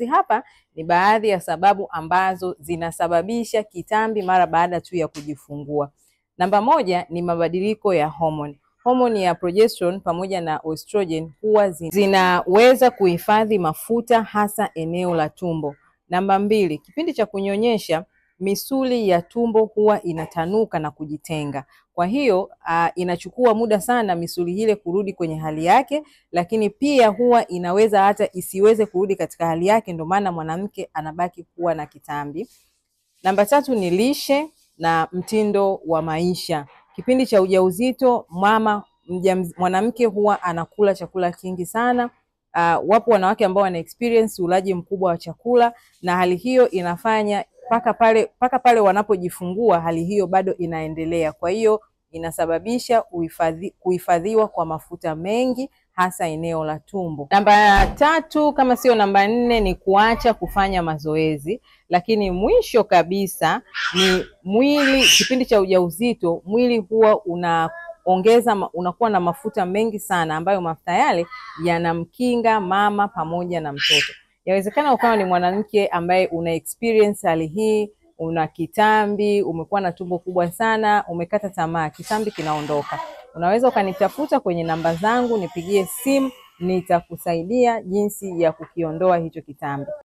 Hapa ni baadhi ya sababu ambazo zinasababisha kitambi mara baada tu ya kujifungua. Namba moja ni mabadiliko ya homoni. Homoni ya progesterone pamoja na estrogen huwa zinaweza kuhifadhi mafuta hasa eneo la tumbo. Namba mbili, kipindi cha kunyonyesha misuli ya tumbo huwa inatanuka na kujitenga. Kwa hiyo inachukua muda sana misuli ile kurudi kwenye hali yake, lakini pia huwa inaweza hata isiweze kurudi katika hali yake, ndio maana mwanamke anabaki kuwa na kitambi. Namba tatu ni lishe na mtindo wa maisha. Kipindi cha ujauzito mwanamke huwa anakula chakula kingi sana. Wapo wanawake ambao wana experience ulaji mkubwa wa chakula, na hali hiyo inafanya paka pale wanapojifungua hali hiyo bado inaendelea. Kwa hiyo inasababisha kuhifadhiwa kwa mafuta mengi hasa eneo la tumbo. Namba tatu kama sio namba nne ni kuacha kufanya mazoezi. Lakini mwisho kabisa ni mwili. Kipindi cha ujauzito mwili huwa unakuwa na mafuta mengi sana, ambayo mafuta yale yanamkinga mama pamoja na mtoto. Yawezekana ukawa ni mwanamke ambaye una experience hali hii, una kitambi, umekuwa na tumbo kubwa sana, umekata tamaa, kitambi kinaondoka. Unaweza ukanitafuta kwenye namba zangu, nipigie simu, nitakusaidia jinsi ya kukiondoa hicho kitambi.